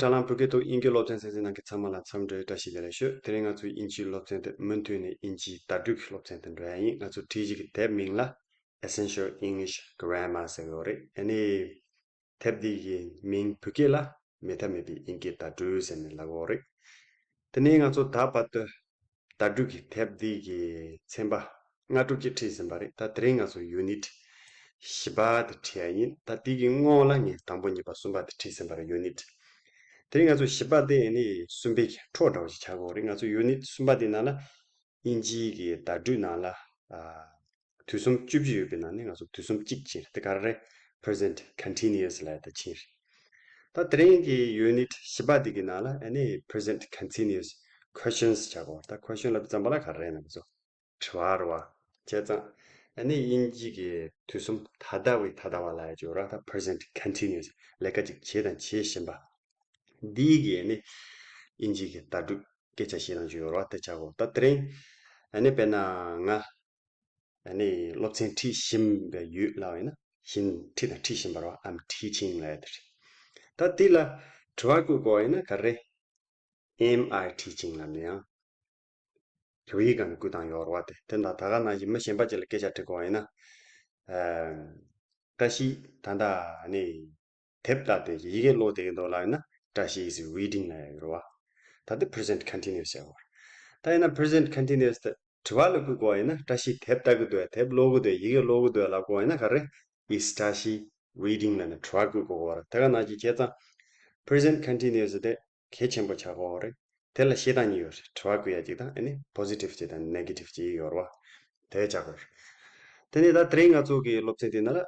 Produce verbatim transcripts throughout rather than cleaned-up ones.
དྲ་ལམ་བོད་སྐད་ཐོག་དབྱིན་སྐད་སློབ་ཚན་གསན་གཟིགས་གནང་མཁན་ཚང་མ་ལ་འཚམས་འདྲི་བཀྲ་ཤིས་བདེ་ལེགས་ཞུ། དེ་རིང་ང་ཚོའི་དབྱིན་ཇིའི་སློབ་ཚན་དེ་མུ་མཐུད་ནས་དབྱིན་ཇིའི་བརྡ་སྤྲོད་ཀྱི་སློབ་ཚན་དུ་འགྲོ་ཡ་ཡིན། ང་ཚོ་བྲིས་གཞི་གི་དེབ་མིང་ལ་Essential English Grammar ཟེར་གྱི་ཡོད་རེད། ཨ་ནི་དེབ་འདི་གི་མིང་བོད་སྐད་ལ་མེད་ཐབས་མེད་པའི་དབྱིན་སྐད་བརྡ་སྤྲོད་ཟེར་ནས་ལབ་ཀྱི་ཡོད་རེད། དེ་ནས་ང་ཚོ་ད་བར་དུ་བརྡ་སྤྲོད་ཀྱི་དེབ་འདི་གི་ཚན་པ་ལྔ་དྲུག་ཅིག་ཁྲིད་ཟིན་པ་རེད། ད་དེ་རིང་ང་ཚོ་ཡུ་ནིཊ་བཞི་པ་དེ་ཁྲིད་ཡ་ཡིན། ད་དེ་གི་སྔོན་ལ་ངས་དང་པོ་གཉིས་པ་གསུམ་པ་དེ་ཁྲིད་ཟིན་པ་རེད། ཡུ་ནིཊ། དེ་རིང་ང་ཚོ་བཞི་པ་དེ་ནི་གསུམ་པའི་འཕྲོ་འདྲ་བོ་ཞིག་ཆགས་ཀྱི་ཡོད་རེད། ང་ཚོ་ཡུ་ནིཊ་གསུམ་པ་དེ་ནང་ལ་དབྱིན་ཇིའི་གི་བརྡ་སྤྲོད་ནང་ལ་ཨ། དུས་གསུམ་བཅུ་བཞི་ཡོད་པའི་ནང་ནས་ང་ཚོ་དུས་གསུམ་གཅིག་ཕྱིན་རེད། དེ་ག་རེ་རེད། Present Continuous ལབ་ཡ་དེ་ཕྱིན་རེད། ད་དེ་རིང་གི་ཡུ་ནིཊ་བཞི་པ་འདི་གི་ནང་ལ་ཨ་ནི་Present Continuous Questions བྱ་དགོས། ད་ཁོ་ཤོན་ལབ་དུས་ཙམ་པ་ལ་ག་རེ་རེད་ན་ང་ཚོ་དྲི་བ་རེད་བ། བྱས་ཙང་ཨ་ནི་དབྱིན་ཇི་གི་དུས་གསུམ་ད་ལྟ་བའི་ད་ལྟ་བ་ལབ་ཡ་ཅིག་ཡོད་རེད། ད་Present Continuous ལས་ཀ་ཅིག་བྱས་དང་བྱེད་བཞིན་པ་འདི་གི་ཨ་ནི་དབྱིན་ཇི་གི་བརྡ་སྤྲོད་སྐད་ཆ་བཤད་སྟངས་ཅིག་ཡོད་རེད་བ། དེ་བྱ་དགོས། ད་དེ་རིང་ཨ་ནི་དཔེར་ན་ང་ཨ་ནི་སློབ་ཚན་ཁྲིད་བཞིན་པའི་ཡུལ་ལབ་ཡིན་ན་བཞིན་ཁྲིད་དང་ཁྲིད་བཞིན་པ་རེད་བ། I'm teaching ལབ་ཡ་དེ་རེད། ད་དེ་ལ་དྲི་བ་བཀོད་དགོས་ཡིན་ན་ག་རེ། Am I teaching ལབ་ནས་ཡང་བོད་ཡིག་སྒང་ནས་བཀོད་སྟངས་ཡོད་རེད་བ། དེ་དེ་འདྲ་ད་ག་ནང་བཞིན་མི་གཞན་པ་ཅིག་ལ་སྐད་ཆ་དྲི་དགོས་ཡིན་ན། ཨ། བཀྲ་ཤིས་ད་ལྟ་ནི་དེབ་ལྟ་དེ་ཡི་གེ་ཀློག་བསྡད་ཀྱི་འདུག་ལབ་ཡིན་ན་བཀྲ་ཤིས་is reading ལབ་ཡ་ཡོད་རེད་བ། ད་དེ་present continuous ཡོད་རེད། ད་ཡིན་ན་present continuous དེ་དྲི་བ་ལ་བཀོད་དགོས་ཡིན་ན་བཀྲ་ཤིས་དེབ་ལྟ་གི་འདུག་ཡ། དེབ་ཀློག་གི་འདུག་ཡ། ཡི་གེ་ཀློག་གི་འདུག་ཡ་ལབ་དགོས་ཡིན་ན་ག་རེ། Is བཀྲ་ཤིས reading ལབ་ནས་དྲི་བ་བཀོད་དགོས་རེད། དེ་ག་ནང་བཞིན་བྱས་ཙང་present continuous དེ་གལ་ཆེན་པོ་ཆགས་ཀྱི་ཡོད་རེད། དེ་ལ་བཤད་སྟངས་གཉིས་ཡོད་རེད། དྲི་བ་བཀོད་ཡ་གཅིག་དང་ཨ་ནི་positive གཅིག་དང་negative གཅིག་ཡོད་རེད་བ། དེ་ཆགས་ཀྱི་ཡོད་རེད། དེ་ནས་ད་དེ་རིང་ང་ཚོ་གི་སློབ་ཚན་དེ་ནང་ལ་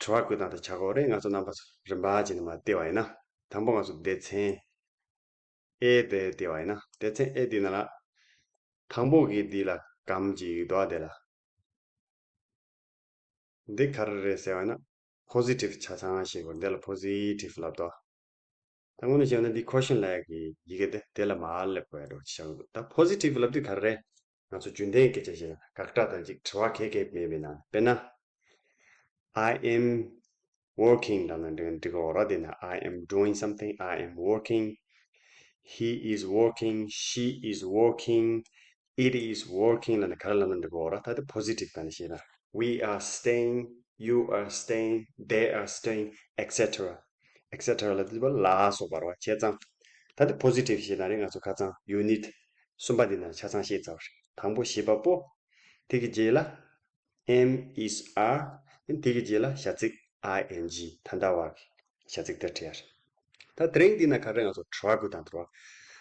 དྲི་བ་བཀོད་སྟངས་དེ་ཆགས་ཀྱི་ཡོད་རེད། ང་ཚོ་རྣམ་པ་ཚོ་རིམ་པ་བྱས་ནས་མར་བལྟས་པ་ཡིན་ན། དང་པོ་ང་ཚོ་སྡེ་ཚན་A དེ་བལྟས་པ་ཡིན་ན། སྡེ་ཚན་A དེ་ནང་ལ་དང་པོ་གི་འདི་ལ་སྒམ་གཅིག་འདུག་བ། དེ་ལ་འདི་ག་རེ་རེད་ཟེར་བ་ན་positive ཆ་ཚང་ཞེས་པ་འདི་ལ་positive ལབ་དོ། ད་དངོས་གནས་བྱས་ན་འདི་ཁོ་ཤོན་ལབ་ཡ་གི་ཡི་གེ་དེ་དེ་ལ་མར་སླེབས་དགོས་ཡ་འདྲ་བོ་ཆགས་ཀྱི་འདུག་ད་positive ལབ་དུས་ག་རེ་རེད། ང་ཚོ་རྒྱུན་ལྡན་སྐད་ཆ་བཤད་ན་དགག་སྒྲ་དང་གཅིག་དྲི་བ་གང་ཡང་མེད་པའི་ནང་དཔེར་ན། I am working ལབ་ན་འགྲིག་འགྲིག་གི་རེད། དེ་ན་I am doing something, I am working, he is working, she is working, it is working ལབ་ན་ག་རེ་ལབ་ན་འགྲིག་གི་རེད། ད་དེ་positive ག་ནས་བཤད་ན། We are staying, you are staying, they are staying, et cetera, et cetera ལབ་དུས་ལ་སོགས་པ་རེད་བ། བྱས་ཙང་ད་དེ་positive བཤད་ན་རེད། ང་ཚོ་ཁ་སང་ཡུ་ནིཊ་གསུམ་པ་འདི་ན་ཆ་ཚང་བཤད་ཚར་བ་རེད། དང་པོ་བྱེད་པ་པོ། དེ་གི་རྗེས་ལ་am, is, are དེ་གི་རྗེས་ལ་བྱ་ཚིག་ing ད་ལྟ་བ་གི་བྱ་ཚིག་དེ་བྲིས་ཡ་རེད། ད་དེ་རིང་འདི་ན་ག་རེ་ང་ཚོ་དྲི་བ་བཀོད་སྟངས་དེ་རེད་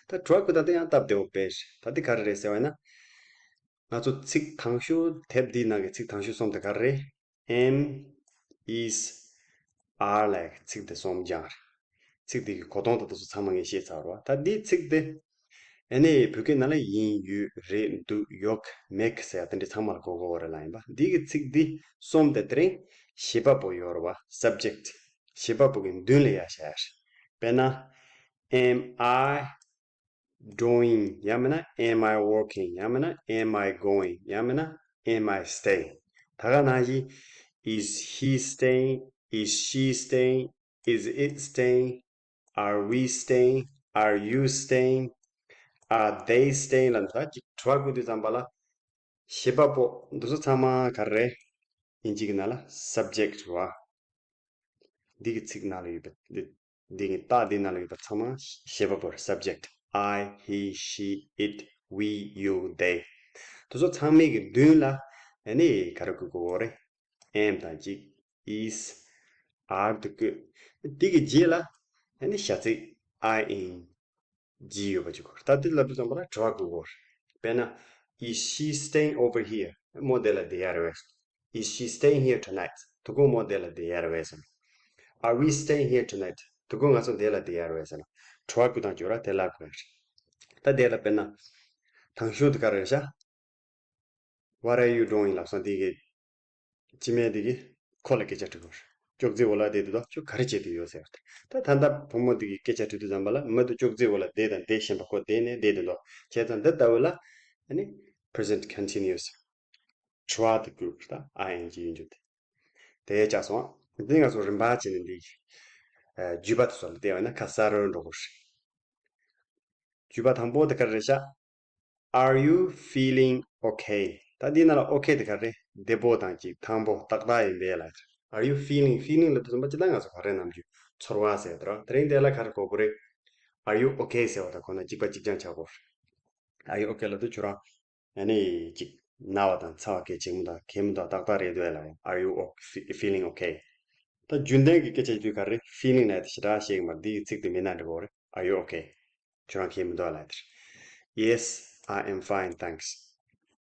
བ། ད་དྲི་བ་བཀོད་སྟངས་དེ་ཡང་སྟབས་བདེ་བོ་དཔེ་རེད། ད་འདི་ག་རེ་རེད་ཟེར་བ་ཡིན་ན། ང་ཚོ་ཚིག་དང་ཤོས་དེབ་འདིའི་ནང་གི་ཚིག་དང་ཤོས་གསུམ་དེ་ག་རེ་རེད། am, is, are ལབ་ཡ་གི་ཚིག་དེ་གསུམ་སྦྱངས་རེད། ཚིག་དེ་གི་གོ་དོན་དང་དེ་ཚོ་ཚང་མ་ངས་བཤད་ཚར་བ། ད་འདིའི་ཚིག་དེ་ཨ་ནི་བོད་སྐད་ནང་ལ་ཡིན། ཡོད། རེད། འདུག་ཡོད། མེད་ཟེར་ཡ་དེ་འདྲ་ཚང་མ་ལ་གོ་དགོས་པ་རེད་ལབ་ཡིན་པ། འདི་གི་ཚིག་འདི་གསུམ་དེ་དེ་རིང་བྱེད་པ་པོ་ཡོད་རེད་བ། subject བྱེད་པ་པོ་གི་མདུན་ལ་ཡར་བཞག་ཡ་རེད། དཔེར་ན། Am I doing ཡང་མིན་ན། Am I working ཡང་མིན་ན། Am I going ཡང་མིན་ན། Am I staying ད་ག་ནང་བཞིན། Is he staying? Is she staying? Is it staying? Are we staying? Are you staying? Are they staying ལབ་ནས་ད་ཅིག་དྲི་བ་བཀོད་དུས་ཙམ་པ་ལ་བྱེད་པ་པོ་འདི་ཚོ་ཚང་མ་ག་རེ་རེད། དབྱིན་ཇི་གི་ནང་ལ་subject རེད་བ། འདི་གི་ཚིག་ནང་ལ་ཡོད་པའི་འདི་འདི་གི་རྟགས་འདི་ནང་ལ་ཡོད་པ་ཚང་མ་བྱེད་པ་པོ་རེད། subject I, he, she, it, we, you, they དེ་ཚོ་ཚང་མའི་གི་མདུན་ལ་ཨ་ནི་ག་རེ་བཀོད་དགོས་རེད། am དང་གཅིག is, are དེ་བཀོད། དེ་གི་རྗེས་ལ་ཨ་ནི་བྱ་ཚིག I N G ཡོད་པ་ཅིག་དགོས། ད་དེ་ལབ་དུས་ཙམ་པ་ལ་དྲི་བ་བཀོད་དགོས་རེད། དཔེར་ན། Is she staying over here? མོ་འདི་ལ་བསྡད་ཡ་རེད་པས། Is she staying here tonight? དེ་ཁོ་མོ་འདི་ལ་བསྡད་ཡ་རེད་པས་ཟེར་ན། Are we staying here tonight? དེ་ཁོ་ང་ཚོ་འདི་ལ་བསྡད་ཡ་རེད་པས་ཟེར་ན། དྲི་བ་བཀོད་སྟངས་ཅིག་ཡོད་ར། དེ་ལབ་དགོས་རེད། ད་དེ་ལ་དཔེར་ན། དང་ཤོས་དེ་ག་རེ་རེད་ཤག What are you doing ལབ་སོང་། དེ་གི་སྤྱི་མེས་དེ་གིས་ཁོ་ལ་སྐད་ཆ་དྲི་གི་རེད། ཅོག་ཙེའི་འོག་ལ་བསྡད་དེ་འདུག་ཁྱོད་ག་རེ་བྱེད་དུ་ཡོད་ཟེར་བ་དེ། ད་ད་ལྟ་བུ་མོ་དེ་གིས་སྐད་ཆ་དྲི་དུས་ཙམ་པ་ལ་མི་དེ་ཅོག་ཙེའི་འོག་ལ་བསྡད་དང་བསྡད་བཞིན་པ་ཁོ་བསྡད་ནས་བསྡད་དེ་འདུག་བྱས་ཙང་འདི་ལྟ་བུ་ལ་ཨ་ནི་present continuous དྲི་བ་དེ་བཀོད་དགོས་རེད། ད་I N G ཡིན་རྒྱུ་དེ། དེ་ཆགས་སོང་། འདི་ང་ཚོ་རིམ་པ་བྱས་ནས་འདི་ཨ་བརྒྱུད་པ་དེ་ཚོ་ལ་བལྟས་པ་ཡིན་ན་ཁ་གསལ་པོ་འགྲོ་གི་རེད། བརྗོད་པ་དང་པོ་དེ་ག་རེ་རེད་ཤག Are you feeling okay? ད་འདི་ནང་ལ་okay དེ་ག་རེ་རེད། བདེ་པོ་དང་ཅིག་ཐང་པོ་ཏག་ཏག་ཡིན་པས་ལ། Are you feeling? Feeling ལབ་དུས་ཙམ་པ་ཅི་ལྟར་ང་ཚོ་ག་རེ་ནམ་རྒྱུན་ཚོར་བ་ཟེར་དེ་ར། དེ་རིང་དེ་ལ་ག་རེ་གོ་དགོས་རེད། Are you okay ཟེར་བ་དང་ཁོ་ན་གཅིག་པ་གཅིག་རྐྱང་ཆགས་དགོས་རེད། Are you okay ལབ་དུས་ཁྱོད་རང་ཨ་ནི་ཅིག་ན་བ་དང་ཚ་བ་གལ་ཆེན་མོ་དང་གལ་མི་འདུག་ཏག་ཏག་རེད་འདུག་ལ། Are you okay? Fe- feeling okay? ད་རྒྱུན་ལྡན་གྱི་སྐད་ཆ་ཞིག་དུས་ག་རེ་feeling ལབ་དེ་ཞེ་དྲག་བཤད་གི་མ་རེད། འདི་ཡི་ཚིག་དེ་མེད་ན་འགྲིག་གི་རེད། Are you okay? ཁྱོད་རང་གལ་མི་འདུག་ལབ་དེར། Yes, I am fine, thanks.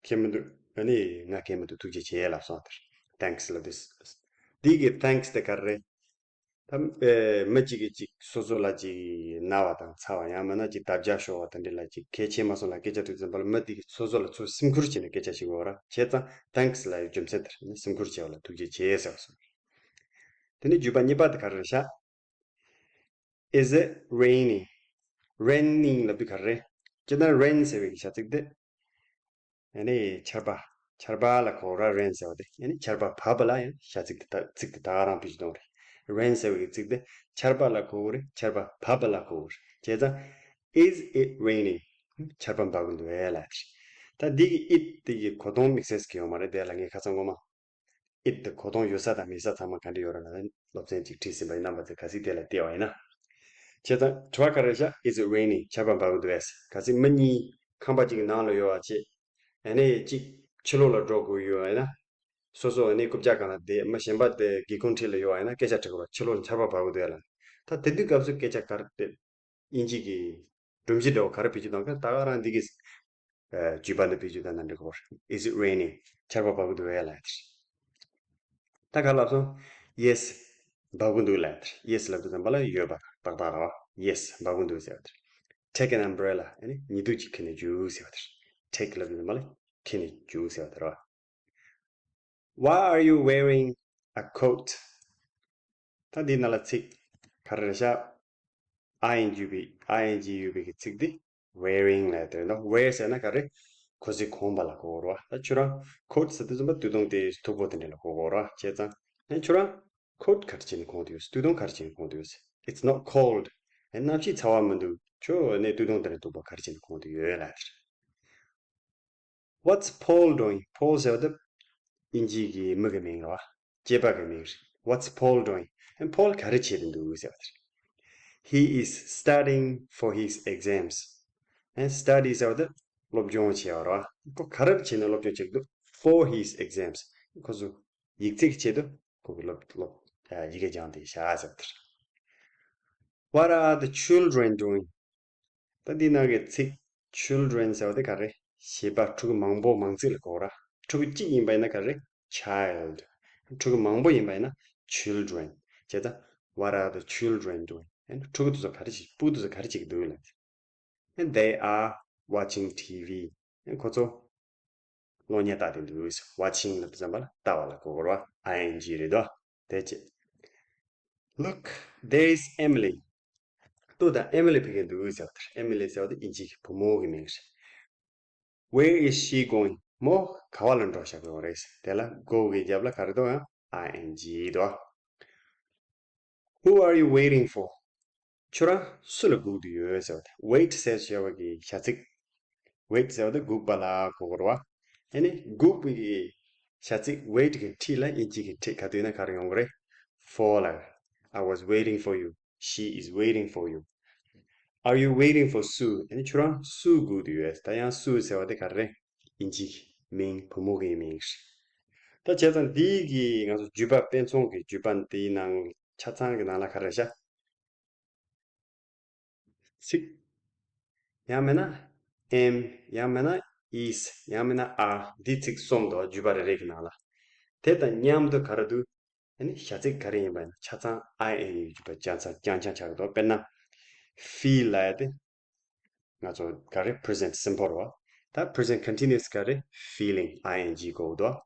གལ་མི་འདུག་ཨ་ནི་ང་གལ་མི་འདུག་ཐུགས་རྗེ་ཆེ་ལབ་སོང་དེར། Thanks ལབ་དུས། འདི་གི་thanks དེ་ག་རེ་རེད། ད་ཨེ་མི་གཅིག་གིས་གཅིག་སོ་སོ་ལ་གཅིག་ན་བ་དང་ཚ་བ་ཡང་མིན་ན་གཅིག་འདབ་ཆགས་ཤོར་བ་དེ་འདྲ་ལ་གཅིག་གལ་ཆེ་མ་སོང་ལ་སྐད་ཆ་དུས་ཙམ་པ་ལ་མི་དེ་གིས་སོ་སོ་ལ་ཚུར་སེམས་ཁུར་བྱས་ནས་སྐད་ཆ་ཞིག་འོ་ར་བྱས་ཙང་thanks ལབ་ཡོད་རྒྱུ་མཚན་དེར་ནི་སེམས་ཁུར་བྱས་པ་ལ་ཐུགས་རྗེ་ཆེ་ཟེར་བ་སོང་། དེ་ནས་བརྗོད་པ་གཉིས་པ་དེ་ག་རེ་རེད་ཤག Is it raining? Raining ལབ་དུས་ག་རེ་རེད། སྤྱིར་བཏང་rain ཟེར་བའི་བྱ་ཚིག་དེ། ཨ་ནི་ཆར་པ། ཆར་པ་ལ་གོ་ར་rain ཟེར་བ་དེ། ཨ་ནི་ཆར་པ་བབས་པ་ལ་ཡང་བྱ་ཚིག་དེ་དག་ཚིག་དེ་དག་རང་བེད་སྤྱོད་གཏོང་རེད། Rain ཟེར་བའི་ཚིག་དེ་ཆར་པ་ལ་གོ་གི་རེད། ཆར་པ་བབས་པ་ལ་གོ་གི་རེད། བྱས་ཙང་is it raining? ཆར་པ་འབབ་གི་འདུག་ཨེ་ལ་དེ། ད་འདི་གི་it དེ་གི་གོ་དོན་དམིགས་བསལ་གི་ཡོད་མ་རེད། དེ་ལ་ངས་ཁ་སང་ངོ་མ། it དེ་གོ་དོན་ཡོད་ས་དང་མེད་ས་ཚང་མ་ག་འདྲ་ཡོད་རེད་ལབ་ན་སློབ་ཚན་གཅིག་ཁྲིད་ཟིན་པ་ཡིན། རྣམ་པ་ཚོས་གལ་སྲིད་དེ་ལ་བལྟས་པ་ཡིན་ན། བྱས་ཙང་དྲི་བ་ག་རེ་བཞག Is it raining? ཆར་པ་འབབ་གི་འདུག་གས། གལ་སྲིད་མི་གཉིས་ཁང་པ་གཅིག་གི་ནང་ལ་ཡོད་པ་བྱས། ཨ་ནི་གཅིག་ཕྱི་ལོགས་ལ་འགྲོ་དགོས་ཡོད་པ་ཡིན་ན། སོ་སོ་ཨ་ནི་རྐུབ་བཀྱག་སྒང་ལ་བསྡད། མི་གཞན་པ་དེ་སྒེའུ་ཁུང་འཁྲིས་ལ་ཡོད་པ་ཡིན་ན་སྐད་ཆ་དྲི་དགོས་རེད། ཕྱི་ལོགས་ལ་ཆར་པ་འབབ་གི་འདུག་གས་ལབ། ད་དེ་དུས་སྐབས་སུ་སྐད་ཆ་ག་རེ་དེ། དབྱིན་ཇི་གི་སྒྲོམ་གཞི་འདྲ་བོ་ག་རེ་བེད་སྤྱོད་གཏོང་ག་ད་ག་རང་འདི་གི་ཨ་བརྗོད་པ་འདི་བེད་སྤྱོད་གཏོང་ན་འགྲིག་གོ། Is it raining? ཆར་པ་འབབ་གི་འདུག་གས་ལབ་དེར། ད་ག་ལབ་སོང་། Yes འབབ་གི་འདུག་ལབ་དེར། Yes ལབ་དུས་ཙམ་པ་ལ་ཡོད་པ་ཏག་ཏག་རེད་བ། Yes འབབ་གི་འདུག་ཟེར་བ་དེར། Take an umbrella. ཨ་ནི་ཉི་གདུགས་ཅིག་ཁྱེར་ནས་རྒྱུགས་ཟེར་བ་དེར། Take ལབ་དུས་ཙམ་པ་ལ་ཁྱེར་ནས་རྒྱུགས་ཟེར་བ་དེ་རེད་བ། Why are you wearing a coat? ད་འདི་ནང་ལ་ཚིག་ག་རེ་རེད་ཤག ing ཡོད་པའི་ing ཡོད་པའི་གི་ཚིག་འདི་wearing ལབ་དེ་རེད། འདུག wear ཟེར་ན་ག་རེ། གོས་ཟས་གོན་པ་ལ་གོ་དགོས་རེད་བ། ད་ཁྱོད་རང་coat ཟེར་དུས་ཙམ་པ་སྟོད་ཐུང་དེ་མཐུག་པོ་དེ་འདྲ་ལ་གོ་དགོས་རེད་བ། བྱས་ཙང་ཨ་ཁྱོད་རང་coat ག་རེ་བྱས་ནས་གོན་དུས་ཡོད། སྟོད་ཐུང་ག་རེ་བྱས་ནས་གོན་དུས་ཡོད། It's not cold. ཨ་གནམ་གཤིས་ཚ་བ་མི་འདུག་ཁྱོད་ཨ་ནི་སྟོད་ཐུང་དེ་འདྲ་མཐུག་པོ་ག་རེ་བྱས་ནས་གོན་དུས་ཡོད་ལབ་དེ་རེད། What's Paul doing? Paul ཟེར་བ་དེ་དབྱིན་ཇི་གི་མི་གི་མིང་རེད་བ། སྐྱེས་པ་གི་མིང་རེད། What's Paul doing? ཨ་Paul ག་རེ་བྱེད་དུ་འདུག་ཟེར་བ་དེ་རེད། He is studying for his exams. ཨ་study ཟེར་བ་དེ་སློབ་སྦྱོང་བྱེད་པ་རེད་བ། ཁོ་ག་རེ་བྱས་ནས་སློབ་སྦྱོང་བྱེད་ཀྱི་འདུག for his exams. ཁོ་ཚོ་ཡིག་ཚད་ཀྱི་ཆེད་དུ་ཁོ་གི་སློབ་སློབ་ཨ་ཡི་གེ་སྦྱངས་ཏེ་བཞག་ཟེར་བ་དེ་རེད། What are the children doing? ད་འདི་ནང་གི་ཚིག children ཟེར་བ་དེ་ག་རེ། བྱིས་པ། ཕྲུ་གུ་མང་པོ་མང་ཚིག་ལ་གོ་ར། ཕྲུ་གུ་གཅིག་ཡིན་པ་ཡིན་ན་ག་རེ། child. ཕྲུ་གུ་མང་པོ་ཡིན་པ་ཡིན་ན་children. བྱས་ཙང་what are the children doing? ཕྲུ་གུ་དེ་ཚོ་ག་རེ་བྱེད། སྤུ་གུ་དེ་ཚོ་ག་རེ་བྱེད་ཀྱི་འདུག་ལབ། And they are watching T V. ཁོ་ཚོ་གློག་བརྙན་ལྟ་བསྡད་འདུག watching ལབ་དུས་ཙམ་པ་ལ་ལྟ་བ་ལ་གོ་དགོས་རེད་བ། ing རེད་དོ། དེ་བྱས། Look, there's Emily. ལྟོས་དང་། Emily ཕེབས་ཀྱི་འདུག་ཟེར་བ་དེར། Emily ཟེར་བ་དེ་དབྱིན་ཇི་གི་བུ་མོ་གི་མིང་རེད། Where is she going? མོ་ག་བ་ལ་འགྲོ་བཞག་གི་ཡོད་རེད། དེ་ལ་go གི་རྒྱབ་ལ་ག་རེ་འདུག་ཨང་། ing འདུག Who are you waiting for? ཁྱོད་རང་སུ་ལ་སྒུག་བསྡད་ཡོད་ཟེར་བ་དེ། Wait ཟེར་བྱ་བ་གི་བྱ་ཚིག wait ཟེར་བ་དེ་སྒུག་པ་ལ་གོ་དགོས་རེད་བ། ཨ་ནི་སྒུག་པའི་བྱ་ཚིག wait གི་འཁྲིས་ལ་དབྱིན་ཇི་གི་ཕྲད་ག་དུས་ན་ག་རེ་ཡོང་གི་རེད། for ལ། I was waiting for you. She is waiting for you. Are you waiting for Sue? ཨ་ནི་ཁྱོད་རང་སུ་སྒུག་བསྡད་ཡོད། ད་ཡང་སུ་ཟེར་བ་དེ་ག་རེ་རེད། དབྱིན་ཇི་གི་མིང་། བུ་མོ་གི་མིང་རེད། ད་བྱས་ཙང་འདི་གི་ང་ཚོ་བརྗོད་པ་དཔེ་མཚོན་གྱི་བརྗོད་པ་འདིའི་ནང་ཆ་ཚང་གི་ནང་ལ་ག་རེ་རེད་ཤག་ཚིག་ཡང་མིན་ན་am, ཡང་མིན་ན་is, ཡང་མིན་ན་are འདི་ཚིག་གསུམ་འདུག་བརྗོད་པ་རེ་རེ་གི་ནང་ལ། དེ་དང་མཉམ་དུ་ག་རེ་འདུག་ཨ་ནི་བྱ་ཚིག་ག་རེ་ཡིན་པ་ཡིན་ན་ཆ་ཚང་ing ཡོད་པ་རྐྱང་རྐྱང་རྐྱང་ཆགས་འདུག་དཔེར་ན། feel ལབ་ཡ་དེ་ང་ཚོ་ག་རེ་present simple རེད་བ། ད་present continuous ག་རེ་feeling ing གོ་འདུག་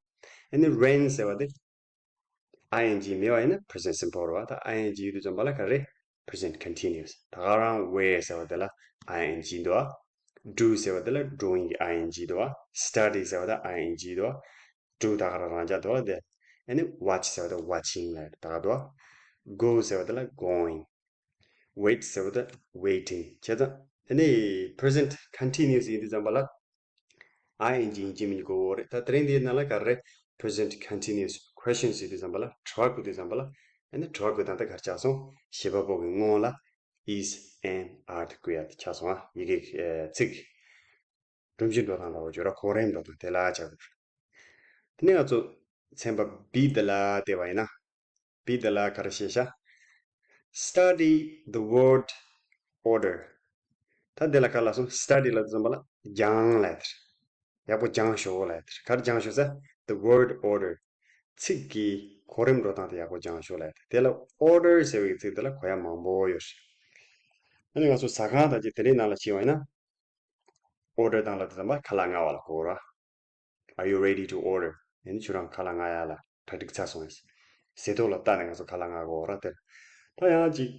ཨ་ནི་rain ཟེར་བ་དེ་ing མེད་པ་ཡིན་ན་present simple རེད་བ། ད་ing ཡོད་དུས་ཙམ་པ་ལ་ག་རེ་present continuous། ད་ག་རང་wear ཟེར་བ་དེ་ལ་ing འདུག do ཟེར་བ་དེ་ལ doing གི་ing འདུག study ཟེར་བ་དེ་ing འདུག do ད་ག་རང་རང་འཇགས་འདུག་བ་དེ། ཨ་ནི་watch ཟེར་བ་དེ་watching ལ་ད་ག་འདུག go ཟེར་བ་དེ་ལ་going wait ཟེར་བ་དེ་waiting བྱས་ཙང་ ཨ་ནི་present continuous ཡིན་དུས་ཙམ་པ་ལ་ing ཡིན་གཅིག་མིན་གཅིག་དགོས་ཀྱི་ཡོད་རེད། ད་དེ་རིང་འདིའི་ནང་ལ་ག་རེ་རེད། Present continuous questions ཡིན་དུས་ཙམ་པ་ལ། དྲི་བ་བཀོད་དུས་ཙམ་པ་ལ་ཨ་ནི་དྲི་བ་བཀོད་སྟངས་དེ་ག་རེ་ཆགས་སོང་། བྱེད་པ་པོ་གི་སྔོན་ལ་is, am, are དེ་བཀོད་ཡ་དེ་ཆགས་སོང་ཨ། ཡི་གེ་ཚིག་སྒྲོམ་གཞི་འགྲོ་སྟངས་ལ་འོ་བརྗོད་ར་གོ་རིམ་འགྲོ་སྟངས་དེ་ལ་ཆགས་དགོས། དེ་ནས་ང་ཚོ་ཚན་པ་B འདི་ལ་བལྟས་པ་ཡིན་ན། B འདི་ལ་ག་རེ་བཤད་ཤག Study the word order. ད་འདི་ལ་ག་ལ་སོང་། study ལ་འཛོམས་པ་ལ་སྦྱང་ལ་ཡ་དེར། ཡག་པོ་སྦྱང་ཤོག་ལ་ཡ་དེར། ག་རེ་སྦྱང་ཤོག་ཟེར། The word order. ཚིག་གི་གོ་རིམ་འགྲོ་སྟངས་དེ་ཡག་པོ་སྦྱང་ཤོག་ལ་ཡ་དེ། དེ་ལ་order ཟེར་བའི་ཚིག་དེ་ལ་གོ་ཡ་མང་པོ་ཡོད་རེད། ཨ་ནི་ང་ཚོ་ཟ་ཁང་དང་ཅིག་དེ་འདྲའི་ནང་ལ་ཕྱིན་པ་ཡིན་ན། order བཏང་ལབ་དུས་ཙམ་པ་ཁ་ལག་མངགས་པ་ལ་གོ་ར། Are you ready to order? ཡང་ན་ཁྱོད་རང་ཁ་ལག་མངགས་ཡ་ལ་གྲ་སྒྲིག་ཚར་སོང་ངས། ཟས་ཐོ་ལ་བལྟས་ནས་ང་ཚོ་ཁ་ལག་མངགས་དགོས་ར་དེར། ད་ཡང་ཅིག་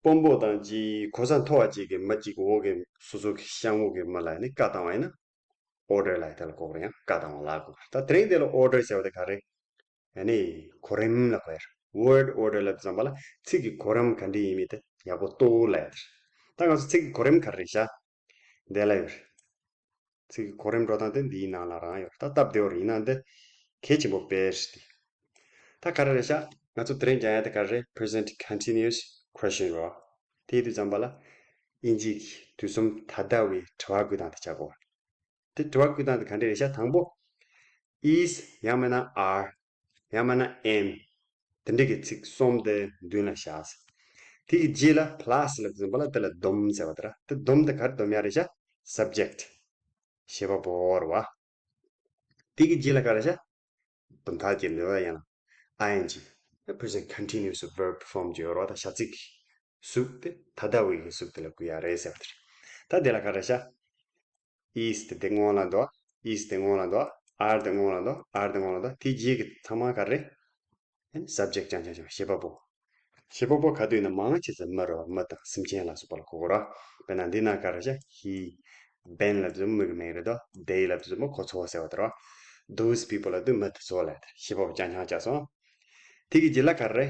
དཔོན་པོ་དང་ཅིག་གོ་ས་མཐོ་བ་ཅིག་གི་མི་ཅིག་འོག་གི་སོ་སོ་གི་གཤམ་འོག་གི་མི་ལ་ནི་བཀའ་བཏང་བ་ཡིན་ན། order ལབ་ཡ་དེ་ལ་གོ་ར། ཡང་བཀའ་བཏང་བ་ལ་གོ་ར། ད་དེ་རིང་དེ་ལ་order ཟེར་བ་དེ་ག་རེ། ཨ་ནི་གོ་རིམ་ལ་གོ་ཡ་རེད། word order ལབ་དུས་ཙམ་པ་ལ་ཚིག་གི་གོ་རིམ་ག་འདྲ་ཡིན་མིན་དེ་ཡག་པོ་རྟོགས་ལབ་ཡ་དེ་རེད། ད་ང་ཚོ་ཚིག་གི་གོ་རིམ་ག་རེ་རེད་ཤག་འདི་ལ་ཡོད་རེད། ཚིག་གི་གོ་རིམ་འགྲོ་སྟངས་དེ་འདིའི་ནང་ལ་རང་ཡོད་རེད། ད་སྟབས་བདེ་བོ་རེད། ཡིན་ན་འདི་གལ་ཆེན་པོ་དཔེ་རེད་དེ། ད་ག་རེ་རེད་ཤག་ང་ཚོ་དེ་རིང་སྦྱང་ཡ་དེ་ག་རེ་རེད། Present continuous question རེད། དེ་ཡིན་དུས་ཙམ་པ་ལ་ཨིན་ཇི་གི་དུས་གསུམ་ད་ལྟ་བའི་དྲི་བ་བཀོད་སྟངས་དེ་ཆགས་དགོས། དེ་དྲི་བ་བཀོད་སྟངས་དེ་ག་འདྲ་རེད་ཤག་དང་པོ། is ཡང་མིན་ན་are ཡང་མིན་ན་am དེ་འདྲ་གི་ཚིག་གསུམ་དེ་མདུན་ལ་བཞག་དེ་གི་རྗེས་ལ་plus ལབ་ཙམ་པ་ལ་དེ་ལ་སྡོམ་ཟེར་བ་དེ་ར། དེ་སྡོམ་དེ་ག་རེ་སྡོམ་ཡ་རེད་ཤག subject བྱེད་པ་པོ་རེད་བ། དེ་གི་རྗེས་ལ་ག་རེ་ཤག་དོན་དག་ཅིག་ལོས་ཡང་ing present continuous verb form ཅིག་ཡོད་རེད་བ། ད་བྱ་ཚིག་གི་གཟུགས་དེ་ད་ལྟ་བའི་གི་གཟུགས་དེ་ལ་བཀོད་ཡ་རེད་ཟེར་བ་དེ་རེད། ད་དེ་ལ་ག་རེ་ཤག is དེ་དེ་སྔོན་ལ་འདུག is དེ་སྔོན་ལ་འདུག are དེ་སྔོན་ལ་འདུག are དེ་སྔོན་ལ་འདུག་དེ་རྗེས་ཀྱི་ཚང་མ་ག་རེ། ཨ་ནི་subject རྐྱང་རྐྱང་རྐྱང་། བྱེད་པ་པོ། བྱེད་པ་པོ་ག་དུས་ན་མང་ཆེ་ཚེ་མི་རེད་བ། མི་དང་སེམས་ཅན་ལ་སོགས་པ་ལ་གོ་དགོས་ར། དཔེར་ན་འདི་ན་ག་རེ་བྱ། he Ben ལབ་དུས་མི་གི་མིང་རེད་དོ། They ལབ་དུས་མི་ཁོ་ཚོ་ཟེར་བ་དེ་ར། Those people ལབ་དུས་མི་དེ་ཚོ་ལ་བྱེད་པ་པོ་རྐྱང་རྐྱང་བྱ་སོང་། དེ་གི་རྗེས་ལ་ག་རེ།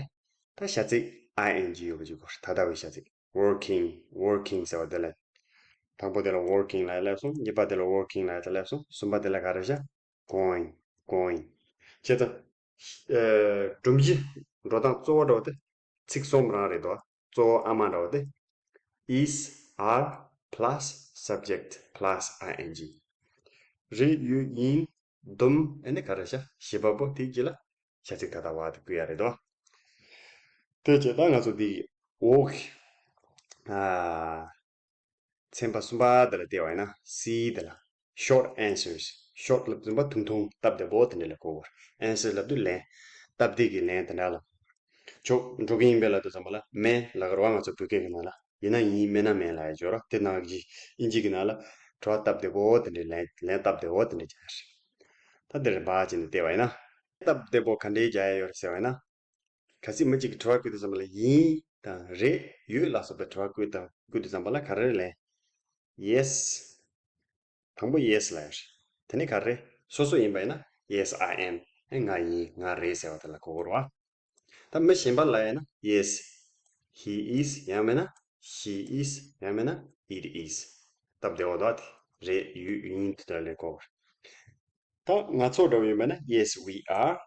ད་བྱ་ཚིག་ing ཡོད་པ་ཅིག་གོ། ད་ལྟ་བའི་བྱ་ཚིག working, working ཟེར་བ་དེ་ལ། དང་པོ་དེ་ལ་working ལབ་ཡ་སླེབས་སོང་། གཉིས་པ་དེ་ལ་working ལབ་ཡ་དེ་སླེབས་སོང་། གསུམ་པ་དེ་ལ་ག་རེ་བྱ། going, going བྱས་ཙང་། ཨ། སྒྲོམ་གཞི་འགྲོ་སྟངས་གཙོ་བོ་འདྲ་བོ་དེ་ཚིག་གསུམ་རང་རེད་དོ། གཙོ་བོ་ཨ་མ་འདྲ་བོ་དེ། is, are, plus, subject, plus, ing རེད། ཡོད། ཡིན། སྡོམ། ཨ་ནི་ག་རེ་བྱ། བྱེད་པ་པོ། དེའི་རྗེས་ལ་བྱ་ཚིག་ད་ལྟ་བ་དེ་བཀོད་ཡ་རེད་དོ། དེ་བྱས་ད་ང་ཚོ་འདི་འོག་གི། ཨ། ཚན་པ་གསུམ་པ་འདི་ལ་བལྟས་པ་ཡིན་ན། C འདི་ལ། Short answers. Short ལབ་དུས་ཙམ་པ་ཐུང་ཐུང་སྟབས་བདེ་པོ་དེ་འདྲ་ལ་གོ་དགོས། Answer ལབ་དུས་ལན། སྟབས་བདེ་གི་ལན་དེ་འདྲ་ལ། ཆོག་འགྲོ་གི་ཡིན་པས་ལབ་དུས་ཙམ་པ་ལ་མེད་ལབ་ཀྱི་རེད་བ། ང་ཚོ་བོད་སྐད་ཀྱི་ནང་ལ་ཡིན་ན་ཡིན། མེད་ན་མེད་ལབ་ཡ་ཅིག་ཡོད་ར། དེ་ནང་གི་ཨིན་ཇི་གི་ནང་ལ་དྲི་བ་སྟབས་བདེ་པོ་དེ་འདྲ། ལན་ལན་སྟབས་བདེ་པོ་དེ་འདྲ་རྒྱག་ཡ་རེད། ད་འདིར་འབའ་བྱས་ནས་བལྟས་པ་ཡིན་ན། སྟབས་བདེ་པོ་ག་འདྲས་རྒྱག་ཡ་ཡོད་རེད་ཟེར་བ་ཡིན་ན། གལ་སྲིད་མི་གཅིག་གིས་དྲི་བ་བཀོད་དུས་ཙམ་པ་ལ་ཡིན་དང་རེད། ཡོད་ལ་སོགས་པའི་དྲི་བ་བཀོད་དང་བཀོད་དུས་ཙམ་པ་ལ་ག་རེ་ལན། Yes དང་པོ་yes ལབ་ཡ་རེད། དེ་ནས་ག་རེ། སོ་སོ་ཡིན་པ་ཡིན་ན། Yes, I am. ཨེ། ང་ཡིན། ང་རེད་ཟེར་བ་དེ་ལ་གོ་དགོས་རེད་བ། ད་མི་གཞན་པ་ལབ་ཡ་ན། Yes, he is. ཡང་མིན་ན། She is. ཡང་མིན་ན། It is. སྟབས་བདེ་བོ་འདུག་བ། དེ་རེད། ཡོད། ཡིན། དེ་ལ་ལན་གོ་དགོས་རེད། ད་ང་ཚོ་འདྲ་བོ་ཡིན་པ་ན། Yes, we are.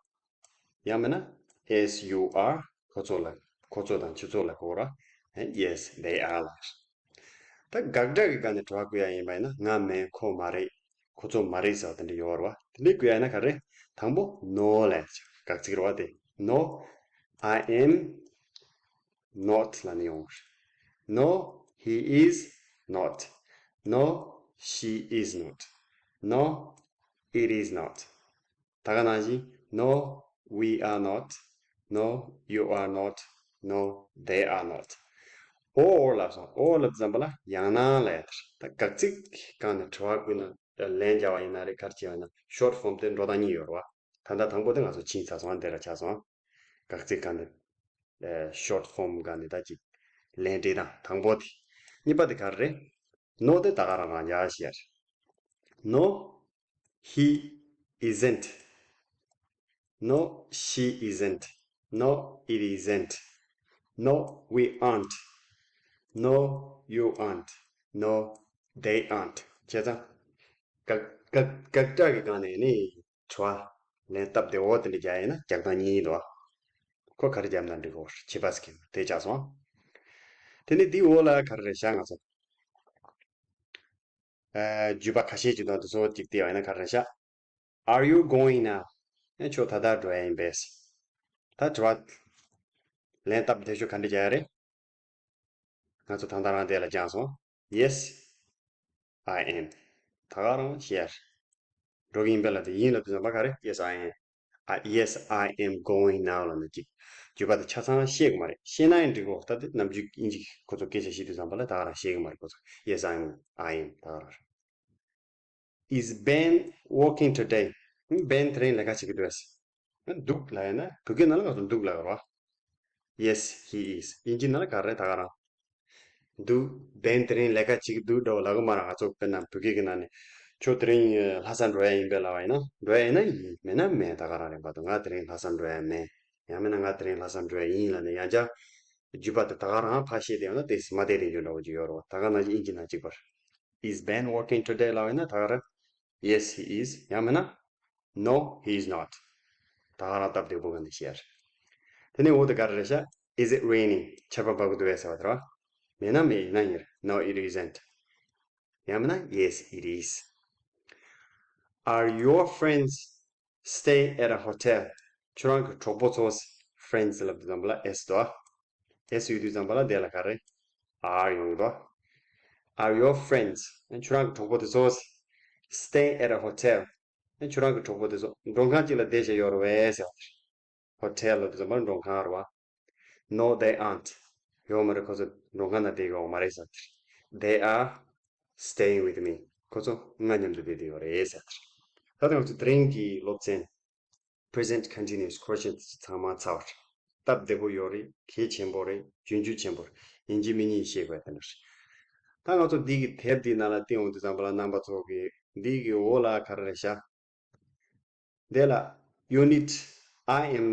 ཡང་མིན་ན། As you are. ཁོ་ཚོ་ལ། ཁོ་ཚོ་དང་ཁྱོད་ཚོ་ལ་གོ་ར། Yes, they are ལ། ད་དགག་སྒྲ་གི་སྒང་ནས་དྲི་བ་བཀོད་ཡ་ཡིན་པ་ཡིན་ན། ང་མིན། ཁོ་མ་རེད། ཁོ་ཚོ་མ་རེད་ཟེར་བ་དེ་འདྲ་ཡོད་རེད་བ། དེ་འདྲ་བཀོད་ཡ་ཡིན་ན་ག་རེ། དང་པོ་no ལབ་ཡ། དགག་ཚིག་རེད་བ་དེ། No, I am not ལབ་ནས་ཡོང་བ་རེད། No, he is not. No, she is not. No, it is not. ད་ག་ནང་བཞིན། No, we are not. No, you are not. No, they are not. Or ལབ་སོང་། Or ལབ་ཙམ་པ་ལ་ཡང་ན་ལབ་ཡ་དེ་རེད། ད་དགག་ཚིག་གི་སྒང་ནས་དྲི་བ་བཀོད་ན། ལན་རྒྱག་པ་ཡིན་ན་རེད། ག་རེ་བྱས་པ་ཡིན་ན། Short form དེ་འགྲོ་སྟངས་གཉིས་ཡོད་རེད་བ། ད་ལྟ་དང་པོ་དེ་ང་ཚོ་ཕྱིན་ཚར་སོང་། འདི་ར་ཆགས་སོང་། དགག་ཚིག་སྒང་ནས། ཨ། short form སྒང་ནས་ད་ཅིག་ལན་སྤྲད་སྟངས་དང་པོ་དེ། གཉིས་པ་དེ་ག་རེ་རེད། No དེ་ད་ག་རང་རང་རྒྱག་བྱས་ཡ་རེད། No, he isn't. No, she isn't. No, it isn't. No, we aren't. No, you aren't. No, they aren't. བྱས་ཙང་། དགག་དགག་དགག་སྒྲ་གི་སྒང་ནས་ནི་དྲི་བ་ལན་སྟབས་བདེ་བོ་དེ་འདྲ་རྒྱག་ཡིན་ན་རྒྱག་སྟངས་གཉིས་འདུག་བ། ཁོ་ག་རེ་བརྒྱབ་ན་འགྲིག་གོ་བྱེད་པ་ཟེར་གྱི་དེ་བྱས་སོང་། དེ་ནི་འདིའི་འོག་ལ་ག་རེ་རེད་ཤག་ང་ཚོ། ཨ། བརྗོད་པ་ཁ་ཤས་ཅིག་དང་དེ་ཚོ་ཅིག་བལྟས་པ་ཡིན་ན་ག་རེ་རེད་ཤག Are you going now? ཨེ། ཁྱོད་ད་ལྟ་འགྲོ་ཡ་ཡིན་པས། ད་དྲི་བ་ལན་སྟབས་བདེ་ཤོས་ག་འདྲ་རྒྱག་ཡ་རེད། ང་ཚོ་ད་ལྟ་རང་དེ་ལ་སྦྱངས་སོང་། Yes, I am. ད་ག་རང་ཤེས་ཡ་རེད། འགྲོ་གི་ཡིན་པས་ལབ་དེ་ཡིན་ལབ་དུས་ཙམ་པ་ག་རེ། Yes, I am. ཨ། Yes, I am going now ལབ་ན་ཅིག་བརྗོད་པ་དེ་ཆ་ཚང་ཤེས་གི་མ་རེད། ཤེས་ན་ཡང་འགྲིག་གོ་ད་དེ་ནམ་རྒྱུན་དབྱིན་ཇི་གི་ཁོ་ཚོ་སྐད་ཆ་བཤད་དུས་ཙམ་པ་ལ་ད་ག་རང་ཤེས་གི་མ་རེད་ཁོ་ཚོ། Yes, I am. I am. ད་ག་རང་རེད། Is Ben working today? Ben དེ་རིང་ལས་ཀ་བྱེད་ཀྱི་འདུག་གས། འདུག་ལབ་ཡ་ན་བོད་སྐད་ནང་ལ་ང་ཚོ་འདུག་ལབ་ཡོད་རེད་བ། Yes, he is. དབྱིན་ཇི་ནང་ལ་ག་རེ་ད་ག་རང་། འདུག Ben དེ་རིང་ལས་ཀ་བྱེད་ཀྱི་འདུག་འདྲ་བོ་ལབ་གི་མ་རེད། ང་ཚོ་དཔེར་ན་བོད་སྐད་ཀྱི་ནང་ནས་ཁྱོད་དེ་རིང་ལྷ་ས་འགྲོ་ཡ་ཡིན་པས་ལབ་པ་ཡིན་ན། འགྲོ་ཡ་ཡིན་ན་ཡིན། མེད་ན་མེད། ད་ག་རང་རེད་པ། ད་ང་དེ་རིང་ལྷ་ས་འགྲོ་ཡ་མེད། ཡང་མིན་ན་ང་དེ་རིང་ལྷ་ས་འགྲོ་ཡ་ཡིན་ལབ་ནས་ཡང་བསྐྱར་བརྗོད་པ་དེ་ད་ག་རང་ཕར་བཤད་དེ་ཡང་ན་དེ་མ་བསྡད་དེ་འཇོན་འདྲ་བོ་ཅིག་ཡོད་རེད་བ། ད་ག་ནང་བཞིན་དབྱིན་ཇི་ནང་གཅིག་པར། Is Ben working today? ལབ་ཡིན་ན་ད་ག་རང་། Yes, he is. ཡང་མིན་ན། No, he is not. ད་ག་རང་སྟབས་བདེ་པོ་ག་འདི་བཤད་ཡ་རེད། དེ་ནས་འོག་ཏུ་ག་རེ་རེད་ཤག Is it raining? ཆར་པ་འབབ་གི་འདུག་གས་ཟེར་བ་དེ་རེད་བ། མེད་ན་མེད། ཡིན་ན་ཡིན། No, it isn't. ཡང་མིན་ན། Yes, it is. Are your friends staying at a hotel? ཁྱོད་རང་གི་གྲོགས་པོ་ཚོ། Friends ལབ་དུས་ཙམ་པ་ལ་S འདུག་ཨ། S ཡོད་དུས་ཙམ་པ་ལ་དེ་ལ་ག་རེ། Are ཡོང་གི་འདུག་ཨ། Are your friends? ཁྱོད་རང་གི་གྲོགས་པོ་དེ་ཚོ། Staying at a hotel. ཁྱོད་རང་གི་གྲོགས་པོ་དེ་ཚོ་མགྲོན་ཁང་གཅིག་ལ་བསྡད་བཞག་ཡོད་རེད་པས་ཟེར་བ་དེ། Hotel ལབ་དུས་ཙམ་པ་ལ་མགྲོན་ཁང་རེད་བ། No, they aren't. ཡོད་མ་རེད། ཁོ་ཚོ་མགྲོན་ཁང་ནང་བསྡད་ཡོད་མ་རེད་ཟེར་བ་དེ། They are staying with me. ཁོ་ཚོ་ང་མཉམ་དུ་བསྡད་དེ་ཡོད་རེད་ཟེར་བ་དེ། ད་ལྟ་ང་ཚོ་དེ་རིང་གི་སློབ་ཚན། Present continuous questions ཚང་མ་ཚར་བ་རེད། སྟབས་བདེ་པོ་ཡོད་རེད། གལ་ཆེན་པོ་རེད། རྒྱུན་ཆད་ཆེན་པོ་རེད། ཡིན་གཅིག་མིན་གཉིས་ཤེས་དགོས་དེ་འདྲ་རེད། ད་ང་ཚོ་འདི་གི་དེབ་འདི་ནང་ལ་བལྟས་ཡོང་དུས་ཙམ་པ་ལ་རྣམ་པ་ཚོ་གི་འདི་གི་འོག་ལ་ག་རེ་རེད་ཤག་དེ་ལ་unit I am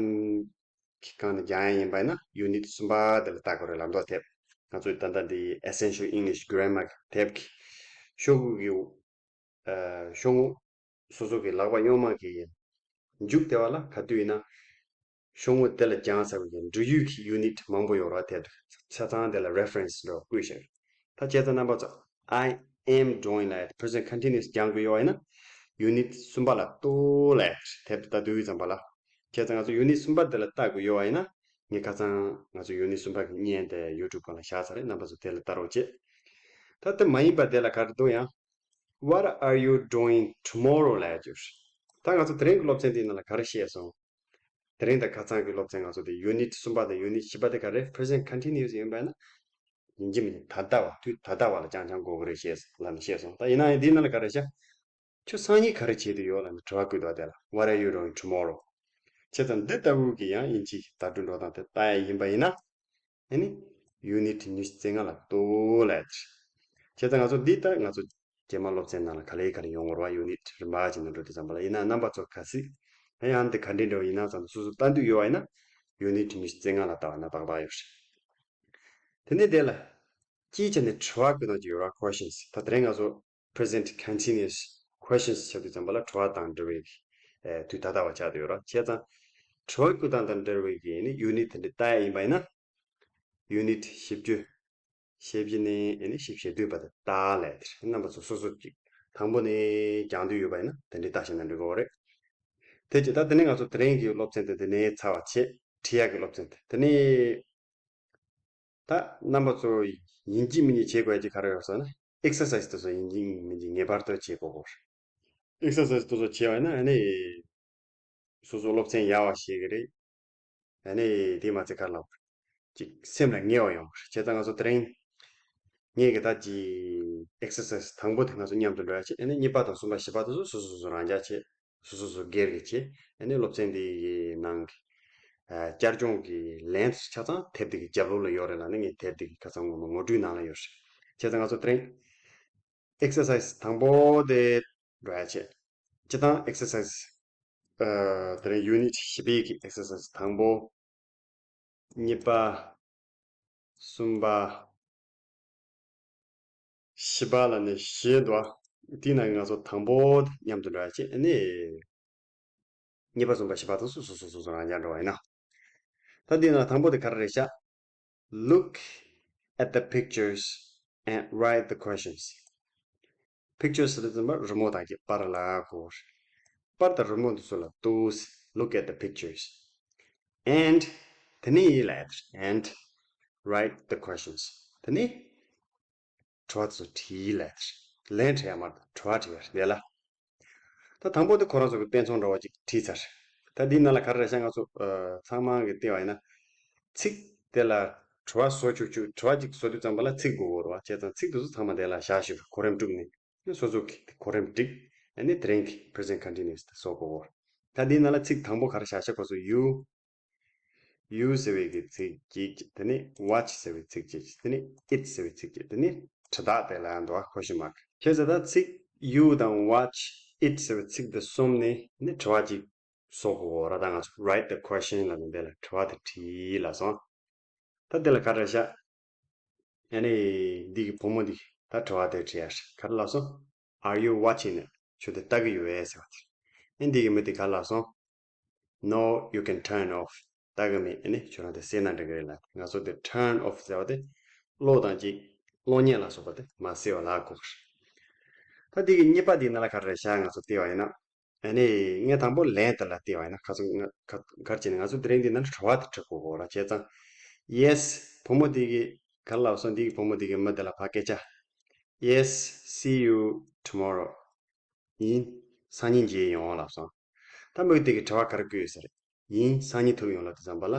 གི་སྒང་ནས་སྦྱང་ཡ་ཡིན་པ་ཡིན་ན་unit གསུམ་པ་དེ་ལ་ལྟ་དགོས་རེད། ལམ་ཐོག་དེབ། ང་ཚོའི་ད་ལྟ་འདི་Essential English Grammar གི་དེབ་ཀྱི་ཤོག་གུ་གི། ཨ། ཤོག་ངོས། སོ་སོ་གི་ལག་པ་གཡོན་མ་གི་མཇུག་དེ་བ་ལ་ག་དུས་ཡིན་ན། ཤོག་ངོས་དེ་ལ་སྦྱངས་ཚར་བའི་འབྲེལ་ཡོད་ཀྱི་unit མང་པོ་ཡོད་རེད་བ། དེ་ཆ་ཚང་དེ་ལ་reference འདྲ་བོ་བཀོད་བཞག་རེད། ད་བྱས་ཙང་རྣམ་པ་ཚོ། I am doing ལབ་ཡ་དེ་present continuous སྦྱང་དགོས་ཡོད་པ་ཡིན་ན། unit གསུམ་པ་ལ་ལྟོས་ལབ་ཡ་དེ་ལྟ་དུས་ཙམ་པ་ལ། བྱས་ཙང་ང་ཚོ་unit གསུམ་པ་དེ་ལ་ལྟ་དགོས་ཡོད་པ་ཡིན་ན། ངས་ཁ་སང་ང་ཚོ་unit གསུམ་པ་གི་བརྙན་དེ་YouTube སྒང་ལ་བཞག་ཚར་རེད། རྣམ་པ་ཚོ་དེ་ལ་ལྟ་རོགས་བྱེད། ད་དེ་མ་ཡིན་པ་དེ་ལ་ག་རེ་འདུག་ཡང་། What are you doing tomorrow ལབ་ཡ་ཅིག་ཡོད་རེད། ད་ང་ཚོ་དེ་རིང་གི་སློབ་ཚན་འདིའི་ནང་ལ་ག་རེ་བཤད་སོང་། དེ་རིང་དང་ཁ་སང་གི་སློབ་ཚན་ང་ཚོ་དེ་unit གསུམ་པ་དང་unit བཞི་པ་དེ་ག་རེ། Present continuous ཡིན་པས་ན། ཡིན་གཅིག་མིན་གཅིག་ད་ལྟ་བ། དུས་ད་ལྟ་བ་ལ་རྐྱང་རྐྱང་གོ་གི་རེད་ཅེས་ལབ་ནས་བཤད་སོང་། ད་ཡིན་ན་ཡང་འདིའི་ནང་ལ་ག་རེ་བཤད། ཁྱོད་སང་ཉིན་ག་རེ་བྱེད་འདོད་ཡོད་ལབ་ནས་དྲི་བ་བཀོད་འདུག་དེ་ལ། What are you doing tomorrow? བྱས་ཙང་འདི་ལྟ་བུ་གི་ཡང་དབྱིན་ཇིའི་བརྡ་སྤྲོད་འགྲོ་སྟངས་དེ་ལྟ་ཡ་ཡིན་པ་ཡིན་ན། ཨ་ནི། unit ཉི་ཤུ་རྩ་ལྔ་ལ་ལྟོས་ལབ་ཡ་དེ་རེད། བྱས་ཙང་ང་ཚོ་འདི་ལྟར་ང་ཚོ་རྗེས་མ་སློབ་ཚན་ནང་ལ་ག་ལེ་ག་ལེ་ཡོང་གི་རེད་བ། unit རིམ་པ་བྱས་ནས་འགྲོ་དུས་ཙམ་པ་ལ། ཡིན་ན་རྣམ་པ་ཚོ་གལ་སྲིད་ཨ་ཡང་འདི་ག་འདྲ་འདྲ་བོ་ཡིན་ན་ཙང་སོ་སོ་ལྟ་འདོད་ཡོད་པ་ཡིན་ན། unit ཉི་ཤུ་རྩ་ལྔ་ལ་ལྟ་བ་ན་ཏག་ཏག་ཡོད་རེད། དེ་ནས་དེ་ལ་སྤྱིའི་ཆ་ནས་དྲི་བ་བཀོད་སྟངས་ཅིག་ཡོད་ར། Questions. ད་དེ་རིང་ང་ཚོ་present continuous questions བྱེད་དུས་ཙམ་པ་ལ་དྲི་བ་དང་འབྲེལ་བའི་གི་ཨེ་དུས་ད་ལྟ་བ་ཆགས་བསྡད་ཡོད་ར། བྱས་ཙང་དྲི་བ་བཀོད་སྟངས་དང་འབྲེལ་བའི་གི་ཨ་ནི་unit དེ་འདྲ་ལྟ་ཡ་ཡིན་པ་ཡིན་ན། unit བཞི་བཅུ། ཞེ་བཞི་ནས་ཨ་ནི་ཞེ་བཞི་བསྡུས་པ་དེ་ལྟ་ལབ་དེ་རེད། རྣམ་པ་ཚོ་སོ་སོ་ཅིག་དང་པོ་ནས་སྦྱང་འདོད་ཡོད་པ་ཡིན་ན་དེ་འདྲའི་ལྟ་བྱས་ན་འགྲིག་གི་རེད། དེ་ཅི་ད་དེ་ནས་ང་ཚོ་དེ་རིང་གི་སློབ་ཚན་དེ་དེ་ནས་ཚར་བ་བྱེད། ཁྲིད་ཡག་གི་སློབ་ཚན་དེ་དེ་ནས། ད་རྣམ་པ་ཚོ་ཡིན་གཅིག་མིན་གཅིག་བྱེད་དགོས་ཀྱི་ག་རེ་ཡོད་ཟེར་ན། exercise དེ་ཚོ་ཡིན་གཅིག་མིན་གཅིག་ངེས་པར་དུ་བྱེད་དགོས་གོ། exercise དེ་ཚོ་བྱས་པ་ཡིན་ན་ཨ་ནི། སོ་སོ་སློབ་ཚན་ཡག་པ་ཤེས་ཀྱི་རེད། ཨ་ནི་དེ་མ་ཚད་ག་ལ་ཅིག་སེམས་ལ་ངེས་པ་ཡོང་གི་རེད། བྱས་ཙང་ང་ཚོ་དེ་རིང་ངས་གི་ད་ཅིག་exercise དང་པོ་དེ་ང་ཚོ་མཉམ་དུ་འགྲོ་ཡ་བྱེད། ཨ་ནི་གཉིས་པ་དང་གསུམ་པ་བཞི་པ་དེ་ཚོ་སོ་སོ་སོ་སོ་རང་འཇགས་བྱེད། སོ་སོ་སོ་སྒེར་གྱི་བྱེད། ཨ་ནི་སློབ་ཚན་འདི་ཡི་ནང་གི་ཨ་བསྐྱར་སྦྱོང་གི་ལན་ཚོ་ཆ་ཚང་དེབ་འདི་གི་རྒྱབ་ལོགས་ལ་ཡོད་རེད་ལབ་ནི། ངས་དེབ་འདི་གི་ཁ་སང་ངོ་མ་ངོ་སྤྲོད་ནང་ལ་ཡོད་རེད། བྱས་ཙང་ང་ཚོ་དེ་རིང་exercise དང་པོ་དེ་འགྲོ་ཡ་བྱེད། སྤྱིར་བཏང་exercise ཨ་དེ་རིང་unit བཞི་པའི་གི་exercise དང་པོ། གཉིས་པ། གསུམ་པ། བཞི་པ་ལ་ནི་བཞི་འདུག་ཨ། དེའི་ནང་གི་ང་ཚོ་དང་པོ་མཉམ་དུ་འགྲོ་ཡ་ཅིག་ཨ་ནི། གཉིས་པ་གསུམ་པ་བཞི་པ་དང་སོ་སོ་སོ་སོ་སོ་རང་རྐྱ་འགྲོ་བ་ཡིན་ན། ད་འདི་ནང་དང་པོ་དེ་ག་རེ་རེད་ཤག Look at the pictures and write the questions. Pictures ཟེར་དུས་ཙམ་པ་རི་མོ་དང་གི་པར་ལ་གོ། པར་དང་རི་མོ་འདི་ཚོ་ལ་ལྟོས། Look at the pictures. And དེ་ནས་ཡིན་ལ་and write the questions. དེ་ནས་དྲི་བ་ཚོ་དྲིས་ལ། ལན་དྲི་ཡ་མ་གཏོགས་དྲི་བ་དྲི་ཡ་རེད་ལ། ད་དང་པོ་དེ་ཁོ་རང་ཚོ་གི་དཔེ་མཚོན་འདྲ་བོ་ཅིག་བྲིས་ཚར། ད་འདིའི་ནང་ལ་ག་རེ་རེད་ཤག་ང་ཚོ་ཨ་ཚང་མ་གི་བལྟས་པ་ཡིན་ན། ཚིག་དེ་ལ་དྲི་བ་བཟོ་བཅུག་བཅུག་དྲི་བ་ཅིག་བཟོ་དུས་ཙམ་པ་ལ་ཚིག་དགོས་ཀྱི་རེད་བ། བྱས་ཙང་ཚིག་དེ་ཚོ་ཚང་མ་དེ་ལ་བཞག་ཞུ་གོ་རིམ་དྲུག་ནས་སོ་སོ་གི་གོ་རིམ་བསྒྲིགས། ཨ་ནི་དེ་རིང་གི་present continuous དེ་བཟོ་དགོས་ཀྱི་རེད། ད་འདིའི་ནང་ལ་ཚིག་དང་པོ་ག་རེ་བཞག་ཤག་ཁོ་ཚོ་you you ཟེར་བའི་གི་ཚིག་གཅིག་དེ་ནས་watch ཟེར་བའི་ཚིག་གཅིག་དེ་ནས་it ཟེར་བའི་ཚིག་གཅིག་དེ་ནས་དྲི་རྟགས་དེ་ལ་འདུག་ཨ། question mark བྱས་ཙང་ད་ཚིག་you དང་watch it ཟེར་བའི་ཚིག་འདི་གསུམ་ནས་ནི་དྲི་བ་གཅིག་བཟོ་དགོས་ར། ད་ང་ཚོ་write the question ལ་ནི་འདི་ལ་དྲི་བ་དེ་བྲིས་ལ་སོང་། ད་འདི་ལ་ག་རེ་ཤག་ཨ་ནི་འདི་གི་བུ་མོ་འདི་ག་ད་དྲི་བ་དེ་དྲིས་ཡ་ཤག་ག་རེ་ལབ་སོང་། Are you watching it? ཁྱོད་དེ་ལྟ་གི་ཡོད་པས་ཟེར་བ་དེ། ཨ་འདི་གི་མི་དེ་ག་རེ་ལབ་སོང་། No, you can turn off. ལྟ་གི་མེད། ཨ་ནི་ཁྱོད་རང་དེ་བསད་ན་འགྲིག་གི་རེད་ལ། ང་ཚོ་དེ་turn off ཟེར་བ་དེ་གློག་དང་གཅིག་གློག་བརྙན་ལ་སོགས་པ་དེ་མ་བསད་པ་ལ་གོ། ད་འདི་གི་གཉིས་པ་འདི་ནང་ལ་ག་རེ་རེད་ཤག་ང་ཚོ་བལྟས་པ་ཡིན་ན། ཨ་ནི་ངས་དང་པོ་ལན་དེ་ལ་བལྟས་པ་ཡིན་ན་ཁ་ཚོ་ང་ག་ག་རེ་བྱས་ནས་ང་ཚོ་དེ་རིང་འདི་ནང་དྲི་བ་དེ་དྲི་དགོས་གོ་ར། བྱས་ཙང་yes བུ་མོ་འདི་གི་ག་རེ་ལབ་སོང་། འདི་གི་བུ་མོ་འདི་གི་མི་དེ་ལ་ཕ་སྐད་ཆ། Yes, see you tomorrow. ཡིན། སང་ཉིན་མཇལ་ཡོང་ལབ་སོང་། ད་མི་དེ་གིས་དྲི་བ་ག་རེ་བཀོད་ཡོད་ས་རེད། ཡིན། སང་ཉིན་ཐུག་ཡོང་ལབ་དུས་ཙམ་པ་ལ།